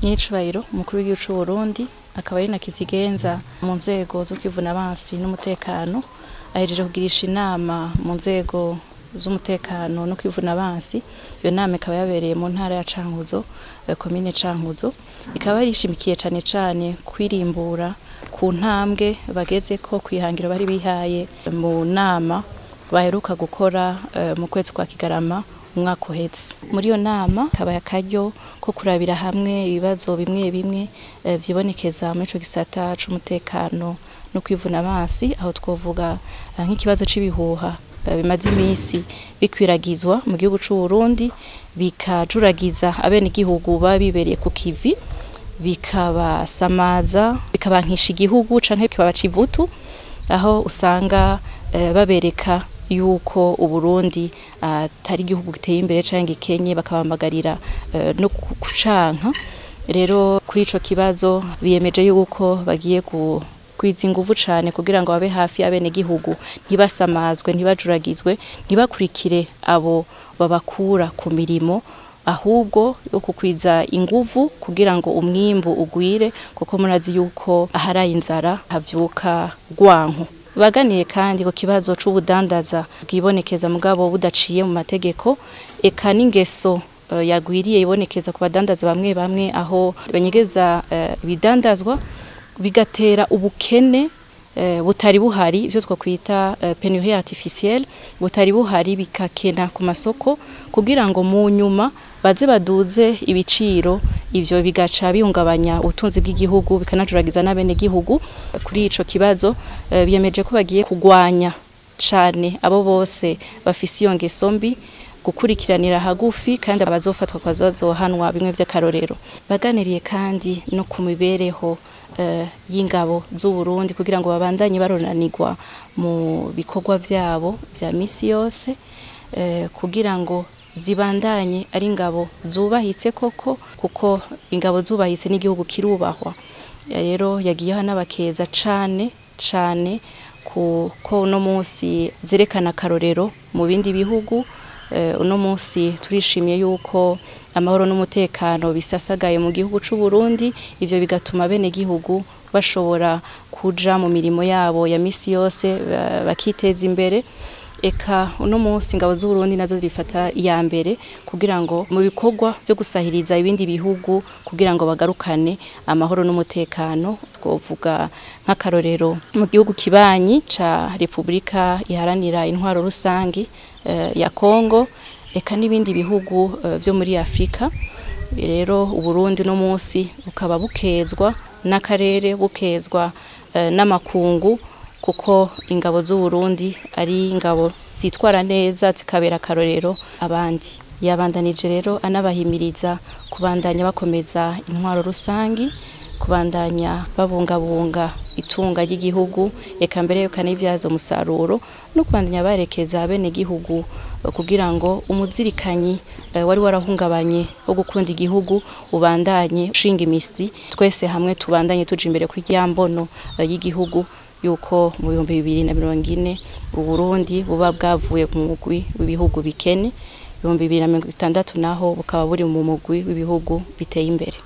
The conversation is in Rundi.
Nyicubahiro umukuru w'igihugu c'u Burundi akaba ari na kizigenza mu nzego zo kwivuna abansi n'umutekano, ahejeje kugirisha inama mu nzego z'umutekano no kwivuna abansi. Iyo nama ikaba yabereye mu ntara ya Cankuzo, komine Cankuzo, ikaba yarishimikiye cane cane kwirimbura ku ntambwe bagezeko kwihangiro bari bihaye mu nama baheruka gukora mu kwezi kwa Kigarama umwaka uheze. Muri iyo nama kabaye akaryo ko kurabira hamwe ibibazo bimwe bimwe vyibonekeza muri ico gisata c'umutekano no kwivuna abansi, aho twovuga nk'ikibazo c'ibihuha bimaze imisi bikwiragizwa mu gihugu c'u Burundi, bikajuragiza abenegihugu baba bibereye ku kivi, bikabasamaza, bikabankisha igihugu canke bikabaca ivutu, aho usanga babereka yuko Uburundi atari igihugu giteye imbere canke gikenye, bakabamagarira no kucanka. Rero kuri ico kibazo biyemeje yuko bagiye kwiza inguvu cane kugira ngo babe hafi y'abenegihugu, ntibasamazwe, ntibajuragizwe, ntibakurikire abo babakura ku mirimo, ahubwo yo kukwiza inguvu kugira ngo umwimbu ugwire, kuko murazi yuko aharaye inzara havyuka rwanko. Baganiye kandi ku kibazo c'ubudandaza bwibonekeza mugabo budaciye mu mategeko, eka n'ingeso yagwiriye ibonekeza ku badandaza bamwe bamwe, aho banyegeza ibidandazwa bigatera ubukene butari buhari, ivyo twokwita pénurie artificielle, butari buhari, bikakena ku masoko kugira ngo mu nyuma baze baduze ibiciro, ivyo bigaca bihungabanya ubutunzi bw'igihugu bikanajuragiza n'abenegihugu. Kuri ico kibazo biyemeje ko bagiye kugwanya cane abo bose bafise iyo ngeso mbi, gukurikiranira hagufi, kandi abazofatwa bazohanwa bimwe vy'akarorero. Baganiriye kandi no ku mibereho y'ingabo z'u Burundi kugira ngo babandanye baronanirwa mu bikorwa vyabo vya misi yose, kugira ngo zibandanye ari ingabo zubahitse koko, kuko ingabo zubahitse n'igihugu kirubahwa. Rero yagiyeho n'abakeza cane cane kuko uno munsi zerekana akarorero mu bindi bihugu. Uno munsi turishimiye yuko amahoro n'umutekano bisasagaye mu gihugu c'u Burundi, ivyo bigatuma bene gihugu bashobora kuja mu mirimo yabo ya misi yose, bakiteza imbere. Eka uno munsi ingabo z'u Burundi nazo zifata iya mbere kugira ngo mu bikorwa byo gusahiriza ibindi bihugu kugira ngo bagarukane amahoro n'umutekano. Twovuga nk'akarorero mu gihugu kibanyi ca Republika Iharanira Intwaro Rusangi ya Kongo, eka n'ibindi bihugu vyo muri Afrika. Rero Uburundi no munsi bukaba bukezwa n'akarere, bukezwa n'amakungu, kuko ingabo z'u Burundi ari ingabo zitwara neza zikabera akarorero abandi. Yabandanije rero anabahimiriza kubandanya bakomeza intwaro rusangi, kubandanya babungabunga itunga ry'igihugu, eka mbere yuko umusaruro, no kubandanya barekeza abenegihugu kugira ngo umuzirikanyi wari warahungabanye wo gukunda igihugu ubandanye ushinga imisi, twese hamwe tubandanye tuja imbere kuri rya mbono y'igihugu yuko mu 2040 Uburundi buba bwavuye mu mugwi w'ibihugu bikene, 2060 naho bukaba buri mu mugwi w'ibihugu biteye imbere.